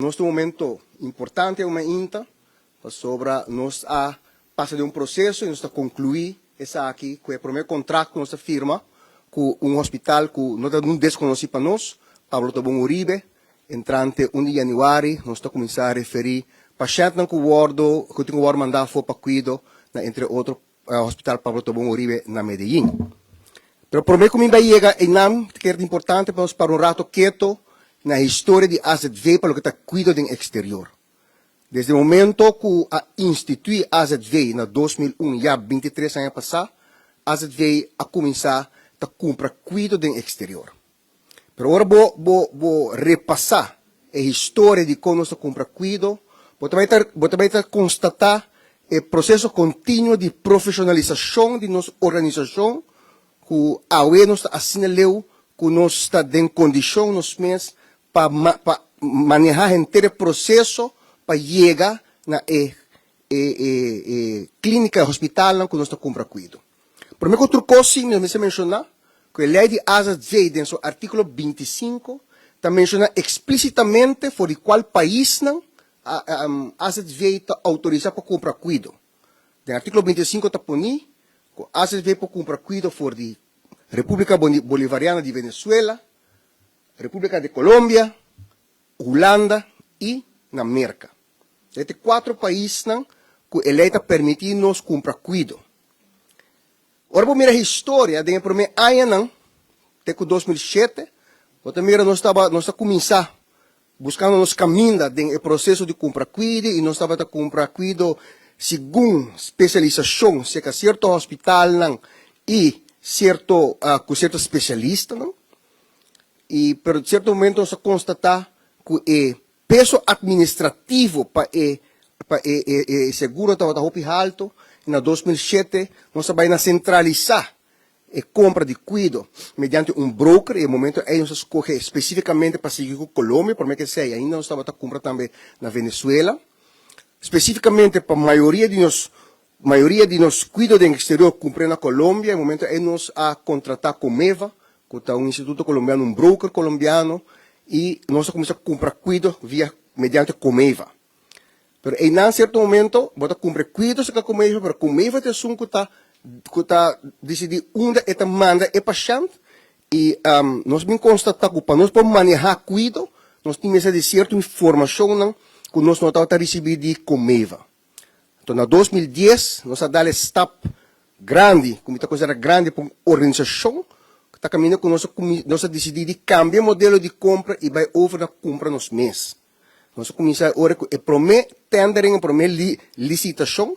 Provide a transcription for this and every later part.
Nos ta un momento importante ainda, pasobra nos a pasa den un proceso y nos ta conclui esaki, cu e prome contrato cu nos a firma cu un hospital cu no ta un desconoci pa nos, Pablo Tobón Uribe. Entrante 1 di januari, nos ta cuminsa referi pashentnan cu wordo cu tin cu wordo manda afo pa cuido na, entre otro, Hospital Pablo Tobón Uribe na Medellín. Pero prome cu mi bay yega eynan, ta kere importante pa nos para un rato keto na historia di AZV pa loke ta cuido den exterior. Desde momento cu a institui AZV na 2001, ya 23 aña pasa, AZV a cuminsa ta cumpra cuido den exterior. Pero ora bo repasa e historia di con nos ta cumpra cuido, bo ta constata e proceso continuo di profesionalisacion di nos organisacion, cu awe nos ta asina leu cu nos ta den condicion nos mes pa maneha henter proceso pa yega na e clinica, hospital cu nos ta cumpra cuido. Prome cu otro cos, mi a menciona cu e ley di AZV, den su articulo 25, ta menciona explicitamente for di cual paisnan AZV ta autorisa pa cumpra cuido. Den articulo 25 ta poni cu AZV por cumpra cuido for di Republica Bolivariana di Venezuela, Republica di Colombia, Hulanda y na Merca. E cuatro paisnan cu e ley ta permiti nos cumpra cuido. Ora bo mira historia, den prome añanan, te cu 2007, bo mira nos a cuminsa buscando nos caminda den e proceso di cumpra cuido y nos tabata cumpra cuido segun especialisacion, cerca cierto hospitalnan y cu cierto especialistanan. Y pero cierto momento nos a constata cu e peso administrativo pa e seguro tabata hopi halto. Na 2007 nos a bay na centralisa e compra di cuido mediante un broker y e momento ey nos a scoge specificamente pa sigui cu Colombia, pa cu esey ainda nos tabata cumpra tambe na Venezuela. Specificamente pa mayoria di nos cuido den exterior cumpra na Colombia, e momento ey nos a contrata Comeva, cu ta un instituto colombiano, un broker colombiano, y nos a cuminsa cumpra cuido via mediante Comeva. Pero en cierto momento, bo ta cumpra cuido cu Comeva, pero Comeva ta esun cu ta dicidi unda e ta manda e pashent y nos a bin constata cu pa nos por maneha cuido, nos tin di cierto informacion cu nos no tabata ricibi di Comeva. Anto, na 2010, nos a dal stap grandi, cu mi ta considera grandi pa un organisacion, cu ta caminda cu nos a dicidi di cambia e modelo di compra y bay over na compra nos mes. Nos a cuminsa awor cu e prome tendering, e prome licitacion,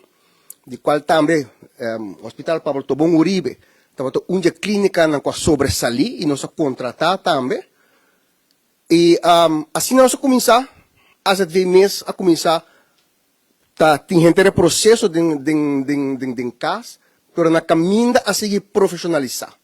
di cual tambe Hospital Pablo Tobón Uribe tabata un clinica na cual sobresali y nos a contrata tambe. Y asina nos a cuminsa, AZV mes a cuminsa ta tin henter e proceso den cas, pero na caminda a sigui profesionalisa.